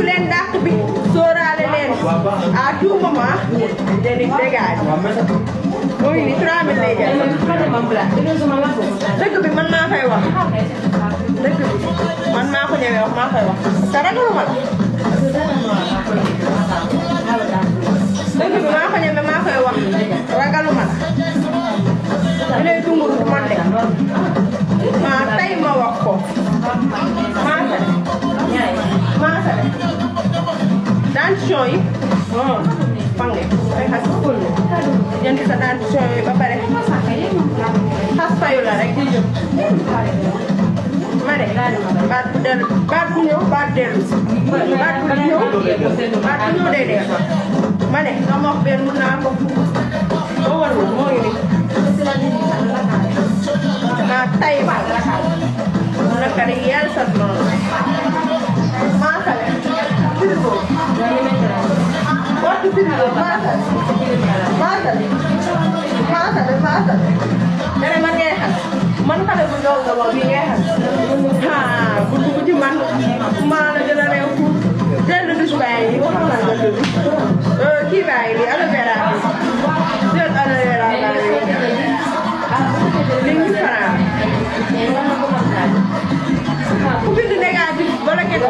leen dàq bi sóoraale leen à tout moment dañ leen di dégage moo ngi nii 3000 lay jar dëgg bi man maa koy wax dëgg bi man maa ko ñëwee wax maa koy wax te ragaluma la dëgg bi maa ko ñëwee maa koy wax ragaluma la li lay dunguru du man de maa tey ma wax ko maasale dentition yi fange ay xas ful jënd sa dentition yi ba pare xas fayu la rek di jóg ma ne baat bu dellu baat bu ñëw baat dellu baat bu ñëw day dellu ma ne nga wax benn mun naa ko moo warul moo ngi nii maa tay ba naka rek yàlla sa noonu maasale frigo waxtu frigo maasale dara man ngay xam man xale bu ndaw nga bi ngay xam bu dugg ci man maa la gën a réew pour dellu dus bàyyi yi waxal naa la dëgg kii bàyyi li aloe vera bi jël aloe vera li ñu faral ku bind négatif bala ke ko